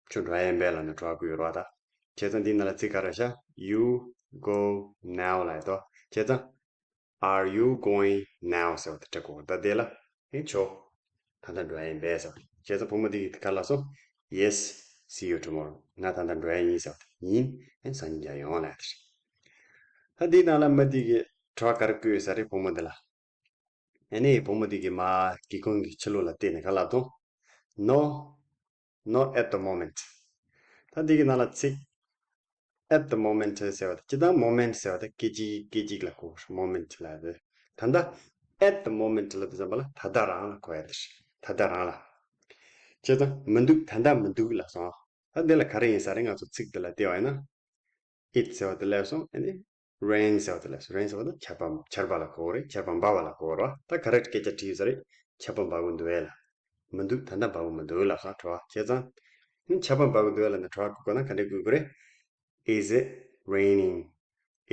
ཁྱོད་འགྲོ་ཡ་ཡིན་པས་ལབ་ནས་དྲི་བ་བཀོད་ཡོད་རེད་བ་ད། བྱས་ཙང་འདི་ནང་ལ་ཚིག་ག་རེ་ཤག You go now ལབ་ཡོད་དོ། བྱས་ཙང་། Are you going now ཟེར་བ་དེ་དྲི་དགོས། ད་དེ་ལ། ཨེ་ཆོག་ད་ལྟ་འགྲོ་ཡ་ཡིན་པས་ཟེར། བྱས་ཙང་བུ་མོ་དེ་གིས་ག་རེ་ལབ་སོང་། Yes, see you tomorrow. ང་ད་ལྟ་འགྲོ་ཡ་ཡིན་ཟེར་བ་དེ། ཡིན། ཨེ་སང་ཉིན་མཇལ་ཡོང་ལབ་ཡ་དེ་རེད། ད་འདིའི་ནང་ལ་མི་དེ་གིས་དྲི་བ་ག་རེ་བཀོད་ཡོད་ས་རེད་བུ་མོ་འདི་ལ། ཨ་ནི་བུ་མོ་དེ་གིས་མར་སྒེའུ་ཁུང་གི་ཕྱི་ལོགས་ལ་བལྟས་ནས་ག་རེ་ལབ་སོང་། No, not at the moment. ད་འདི་གི་ནང་ལ་ཚིག at the moment ཟེར་བ་དེ། སྤྱིར་བཏང་moment ཟེར་བ་དེ་སྐད་ཅིག་སྐད་ཅིག་ལ་གོ། moment ལབ་དེ། ད་ལྟ་at the moment ལབ་དུས་ཙམ་པ་ལ་ད་ལྟ་རང་ལ་གོ་ཡ་དེ་རེད། ད་ལྟ་རང་ལ། བྱས་ཙང་མི་འདུག་ད་ལྟ་མི་འདུག་ལབ་སོང་། ད་འདི་ལ་ག་རེ་ཡིན་ས་རེད། ང་ཚོ་ཚིག་འདི་ལ་བལྟས་པ་ཡིན་ན། it ཟེར་བ་དེ་སླེབས་སོང་། ཨ་ནི་rain ཟེར་བ་དེ་སླེབས་སོང་། rain ཟེར་བ་དེ་ཆར་པ་ཆར་པ་ལ་གོ་རེད། ཆར་པ་འབབ་པ་ལ་གོ་རེད་བ། ད་ག་རེ་སྐད་ཆ་དྲིས་ཡོད་ས་རེད། ཆར་པ་འབབ་གི་འདུག་གས་ལབ། མི་འདུག་ད་ལྟ་འབབ་གི་མི་འདུག་ལབ་སོང་དྲི་བ། བྱས་ཙང་། ཨ་ནི་ཆར་པ་འབབ་གི་འདུག་གས་ལབ་ནས་དྲི་བ་བཀོད་དགོས་ན་ག་འདྲས་བཀོད་དགོས་རེད། Is it raining?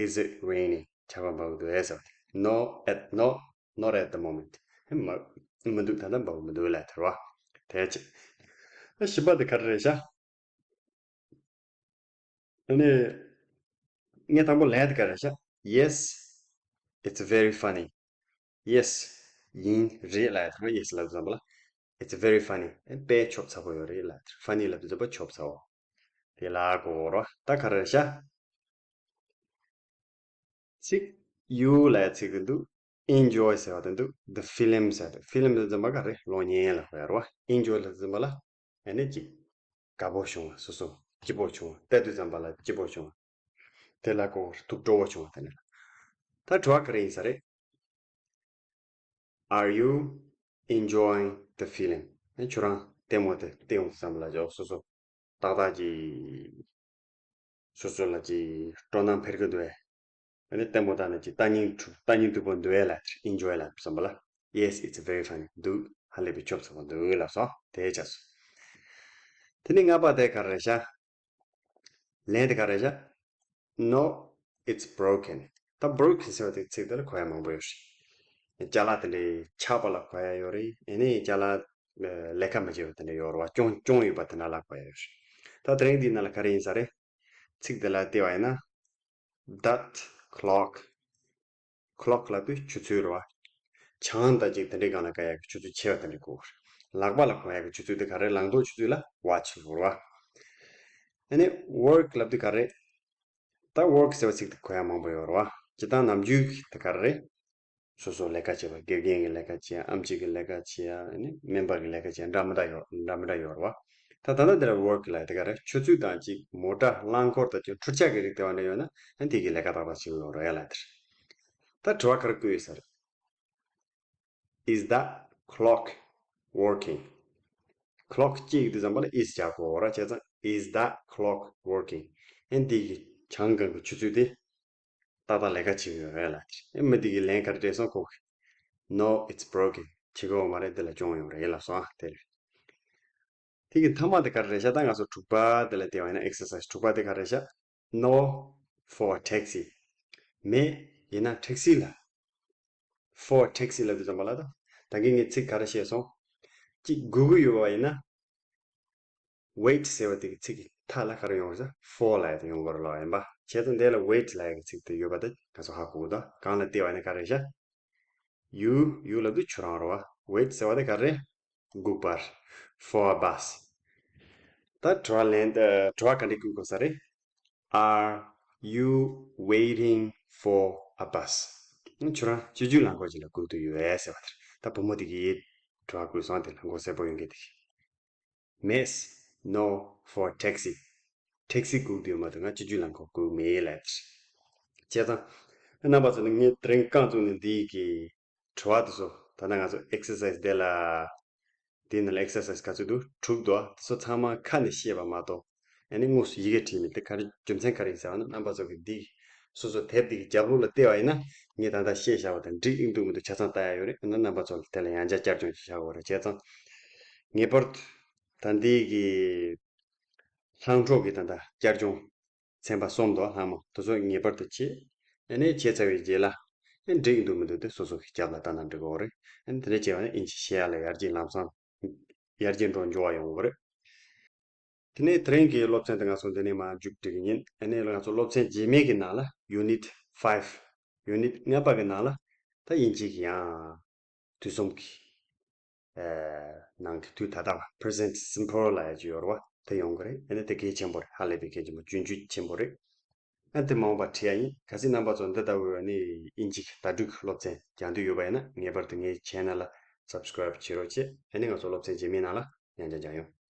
Is it raining? ཆར་པ་འབབ་གི་འདུག་གས་ཟེར་བ་དེ། No, at, no, not at the moment. ཧེ་མ། མི་འདུག་ད་ལྟ་འབབ་གི་མི་འདུག་ལབ་དྲི་བ། དེ་བྱས། ཨ་བཞི་པ་དེ་ག་རེ་རེད་ཤག་ཨ་ནི། ངས་དང་པོ་ལན་དེ་ག་རེ་བྱ། Yes, it's very funny. Yes, ཡིན། རེད་ལབ་ཡ་དང་yes ལབ་དུས་ཙམ་པ་ལ། It's very funny. ཨེ་དཔེ་ཆོབ་ཚ་པོ་ཡོད་རེད་ལབ། funny ལབ་དུས་ཙམ་པ་ཆོབ་ཚ་བོ། དེ་ལ་གོ་རོ། ད་ག་རེ་བྱ། ཚིག you ལབ་ཡ་ཚིག་དེ་འདུག enjoy ཟེར་བ་དེ་འདུག the film ཟེར་བ་དེ། film ལབ་དུས་ཙམ་པ་ག་རེ། གློག་བརྙན་ལ་གོ་ཡ་རེད་བ། enjoy ལབ་དུས་ཙམ་པ་ལ། ཨ་ནི་ཅིག་དགའ་པོ་བྱུང་བ། སོ་སོ་སྐྱིད་པོ་བྱུང་བ། བལྟ་དུས་ཙམ་པ་ལ་སྐྱིད་པོ་བྱུང་བ། དེ་ལ་གོ་ཐུགས་སྤྲོ་བོ་བྱུང་བ་དེ་ནི་ལ། ད་དྲི་བ་ག་རེ་ཡིན་ས་རེད། Are you enjoying the film? ཨ་ཁྱོད་རང་ལྟད་མོ་དེ་བལྟ་ཡོང་དུས་ཙམ་པ་ལ་ཅིག་སོ་སོ་ཏག་ཏག་ཅིག་སོ་སོ་ལ་ཅིག་སྤྲོ་སྣང་འཕེལ་གི་འདུག་གས། ཨ་ནི་ལྟད་མོ་ལྟ་ན་ཅིག་ལྟ་སྙིང་འདོད། ལྟ་སྙིང་འདོད་པོ་འདུག་གས་ལབ། enjoy ལབ་བསམ་པ་ལ། Yes, it's very funny. འདུག་ཧ་ལས་པའི་ཆོབ་ཚ་པོ་འདུག་ལབ་སོང་། དེ་བྱས་སོང་། དེ་ནས་ལྔ་པ་དེ་ག་རེ་བྱ། ལན་དེ་ག་རེ་བྱ། No, it's broken. ད་broken ཟེར་བ་དེ་ཚིག་དེ་ལ་གོ་ཡ་མང་པོ་ཡོད་རེད། ཅ་ལག་དེ་འདྲའི་ཆག་པ་ལ་གོ་ཡ་ཡོད་རེད། ཨ་ནི་ཅ་ལག་ལས་ཀ་མི་བྱེད་པ་དེ་འདྲ་ཡོད་རེད་བ། གྱོང་གྱོང་ཡོད་པ་དེ་འདྲ་ལ་གོ་ཡ་ཡོད་རེད། ད་དེ་རིང་འདིའི་ནང་ལ་ག་རེ་ཡིན་ས་རེད། ཚིག་དེ་ལ་བལྟས་པ་ཡིན་ན། That clock. clock ལབ་དུས་ཆུ་ཚོད་རེད་བ། ཆང་དང་ཅིག་དེ་འདྲའི་སྒང་ལ་གོ་ཡ་གི་ཆུ་ཚོད་ཆེ་བ་དེ་འདྲ་གོ། ལག་པ་ལ་གོ་ཡ་གི་ཆུ་ཚོད་དེ་ག་རེ། ལག་ཐོག་ཆུ་ཚོད་ལ་watch ལབ་རེད་བ། ཨ་ནི་work ལབ་དུས་ག་རེ། ད་work ཟེར་བ་ཚིག་དེ་གོ་ཡ་མང་པོ་ཡོད་རེད་བ། སྤྱིར་བཏང་ནམ་རྒྱུན་གྱི་དེ་ག་རེ། སོ་སོ་ལས་ཀ་བྱེད་པ། དགེ་རྒན་གྱི་ལས་ཀ་བྱེད་ཡ། ཨེམ་ཆི་གི་ལས་ཀ་བྱེད་ཡ། ཨ་ནི་སྨན་པ་གི་ལས་ཀ་བྱེད་ཡ། འདྲ་མི་འདྲ་ཡོད། འདྲ་མི་འདྲ་ཡོད་རེད་བ། ད་ད་ལྟ་འདིར་work་ལབ་དེ་ག་རེད། ཆུ་ཚོད་དང་གཅིག་མོ་ཊ་རླངས་འཁོར་དང་གཅིག་འཕྲུལ་ཆས་ཀྱི་རིགས་དེ་བ་འདྲ་ཡོད་ན་ཨ་འདི་གི་ལས་ཀ་ཏག་ཏག་བྱེད་ཀྱི་ཡོད་རེད་ལབ་དེ་རེད། ད་དྲི་བ་ག་རེ་བཀོད་ཡོད་ས་རེད། Is that clock working? Clock་ཅིག་དུས་ཙམ་པ་ལ་is་རྒྱག་དགོས་ར། བྱས་ཙང་is that clock working? ཨེ་འདི་གི་བྱང་སྒང་གི་ཆུ་ཚོད་དེ་ཏག་ཏག་ལས་ཀ་བྱེད་ཀྱི་ཡོད་རེད་ལབ་དེ། ཨེ་མི་འདི་གི་ལན་ག་རེ་སྤྲད་སོང་ཁོ་གི། No, it's broken. བྱེད་ཀྱི་ཡོད་མ་རེད། འདི་ལ་གྱོང་ཡོང་རེད་ལབ་སོང་ཨ་དེ་རེད། དེ་གི་མཐའ་མ་དེ་ག་རེ་རེད་ཤག་ད་ང་ཚོ་དྲུག་པ་དེ་ལ་བལྟས་པ་ཡིན་ན་exercise་དྲུག་པ་དེ་ག་རེ་རེད་ཤག No, for a taxi. མེད། ཡིན་ན་taxi་ལ། For a taxi་ལབ་དུས་ཙམ་པ་ལ་ད་ད་གིན་ངས་ཚིག་ག་རེ་བཤད་སོང་། གཅིག་སྒུག་གི་ཡོད་པ་ཡིན་ན། Wait་ཟེར་བ་དེ་གི་ཚིག་གི་མཐའ་ལ་ག་རེ་ཡོང་རེད་ཟེར། For་ལབ་ཡ་དེ་ཡོང་གི་རེད་ལབ་ཡིན་པ། བྱས་ཙང་འདི་ལ་wait་ལབ་ཡ་གི་ཚིག་དེ་ཡོད་པ་དེ་ང་ཚོ་ཧ་གོ་གི་འདུག་གང་ལ་བལྟས་པ་ཡིན་ན་ག་རེ་རེད་ཤག You, you་ལབ་དུས་ཁྱོད་རང་རེད་བ། Wait་ཟེར་བ་དེ་ག་རེ། སྒུག་པར། For a bus. ད་དྲི་བ་ལན་ཨ་དྲི་བ་ག་འདྲ་བཀོད་དགོས་ས་རེད། Are you waiting for a bus? ཁྱོད་རང་སྤྱི་སྤྱོད་རླངས་འཁོར་ཅིག་ལ་སྒུག་བསྡད་ཡོད་ཟེར་བ་དེ་རེད། ད་བུ་མོ་དེ་གིས་དྲི་བ་བཀོད་སོང་དེ་ལ་མགོ་སེར་པོ་ཡོང་གི་དེ་གིས། Miss, no, for taxi. Taxi་སྒུག་བསྡད་ཡོད་མ་གཏོགས་ང་སྤྱི་སྤྱོད་རླངས་འཁོར་སྒུག་མེད་ལབ་དེ་རེད། བྱས་ཙང་རྣམ་པ་ཚོ་ནི་ངས་དེ་རིང་རྐང་བཙུགས་ནས་འདི་གི་དྲི་བ་དེ་ཚོ་ད་ལྟ་ང་ཚོ་exercise་དེ་ལ། དེའི་ནང་ལ་exercise་ག་ཚོད་འདུག་དྲུག་འདུག་དེ་ཚོ་ཚང་མ་ཁ་ནས་བཤད་པ་མ་གཏོགས་ཨ་ནི་དངོས་སུ་ཡི་གེ་བྲིས་མེད། དེ་ག་རེ་རྒྱུ་མཚན་ག་རེ་ཡིན་ཟེར་བ་ན་རྣམ་པ་ཚོ་གི་འདི་སོ་སོ་དེབ་འདི་གི་རྒྱབ་ལོགས་ལ་བལྟས་པ་ཡིན་ན་ངས་ད་ལྟ་བཤད་བཞག་པ་དང་འགྲིག་ཡིན་འདུག་མི་འདུག་ཆ་ཚང་ལྟ་ཡ་ཡོད་རེད། ཨ་ནི་རྣམ་པ་ཚོ་ལ་དེ་ལ་ཡང་བསྐྱར་བསྐྱར་སྦྱོང་ཅིག་བྱ་དགོས་རེད། བྱས་ཙང་ངེས་པར་དུ་ད་འདི་གི་ལྷག་འཕྲོ་གི་ད་ལྟ་བསྐྱར་སྦྱོང་ཚན་པ་གསུམ་འདུག་ལྷག་མ་དེ་ཚོ་ངེས་པར་དུ་བྱེད། ཨ་ནི་བྱས་ཚར་བའི་རྗེས་ལ་ཨ་འགྲིག་འདུག་མི་འདུག་དེ་སོ་སོ་གི་རྒྱབ་ལ་ལྟ་ན་འགྲིག་གི་རེད། ཨ་ནི་དེ་འདྲ་བྱས་པ་ན་དབྱིན་ཇི་བཤད་ཡ་ལ་ཡར་རྒྱས་ལམ་སང་ཡར་རྒྱས་འགྲོ་འགྱུར་བ་ཡོང་གི་རེད། དེ་ནས་དེ་རིང་གི་སློབ་ཚན་དེ་ང་ཚོ་འདི་ནས་མར་མཇུག་སྒྲིལ་གི་ཡིན། ཨ་ནི་ང་ཚོ་སློབ་ཚན་རྗེས་མའི་གི་ནང་ལ་Unit five, Unit་ལྔ་པ་གི་ནང་ལ་ད་དབྱིན་ཇི་གི་ཡང་དུས་གསུམ་གྱི་ཨ་ནང་གི་དུས་ད་ལྟ་བ་present simple་ལབ་ཡ་ཅིག་ཡོད་རེད་བ། དེ་ཡོང་གི་རེད། ཨ་ནི་དེ་གལ་ཆེན་པོ་རེད། ཧ་ལས་པའི་གལ་ཆེན་པོ། རྒྱུན་མཐུད་ཆེན་པོ་རེད། ཨ་དེ་མ་འོངས་པ་ཁྲིད་ཡ་ཡིན། གལ་སྲིད་རྣམ་པ་ཚོ་འདི་ལྟ་བུའི་ཨ་ནི་དབྱིན་ཇི་གི་བརྡ་སྤྲོད་ཀྱི་སློབ་ཚན་སྦྱང་འདོད་ཡོད་པ་ཡིན་ན་ངེས་པར་དུ་ངའི་channel་ལ་subscribe་བྱེད་རོགས་བྱེད། ཨ་ནི་ང་ཚོ་སློབ་ཚན་རྗེས་མའི་ནང་ལ་ཡང་བསྐྱར་མཇལ་ཡོང་།